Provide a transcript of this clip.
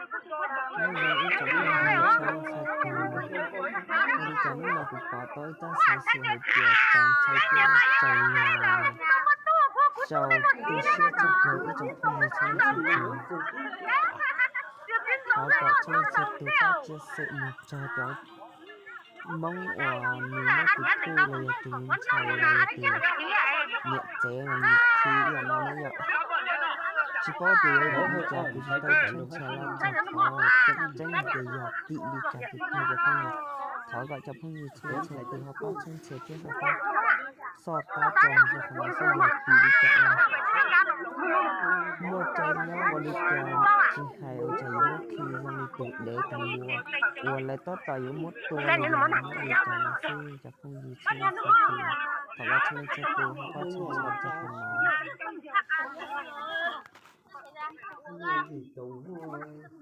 Nyob zoo ib tsoom phooj ywg txhua leej txhua tus, ua li cas hnub no kuv pom tau ib tsab xov xwm hais tias txaus ntshai thiab txaus nyuaj los yog txaus tu siab tshaj plaws ib tsoom phooj ywg txhua leej txhua tus. Thov kom txhua leej txhua tus pab tshia xwm mus txog cov Hmoob uas nws muab tus tub los yog tus ntxhais los yog tus niam tsev los nws khi ib yam no na yom. Tsis paub tias yuav ua li cas, kuv tsis tau tshaj ntshai los txog qhov tseeb tseeb hais tias yog vim li cas tiag tiag cov phooj ywg. Thov kom cov phooj ywg txhua leej txhua tus ho pab tshaj ntshai thiab ho pab xoj tab tso mus rau qhov no xwb, yog vim li cas los muaj tseeb nyob ua li cas tsis hais ua cas yuav muab khi zoo li tus dev tag npaum uas lawv tab tom yuav muab tua li no, muab li cas los xwb cov phooj ywg txhua leej txhua tus. Thov kom txhua leej txhua tus ho pab tshaj ntshai txog qhov no.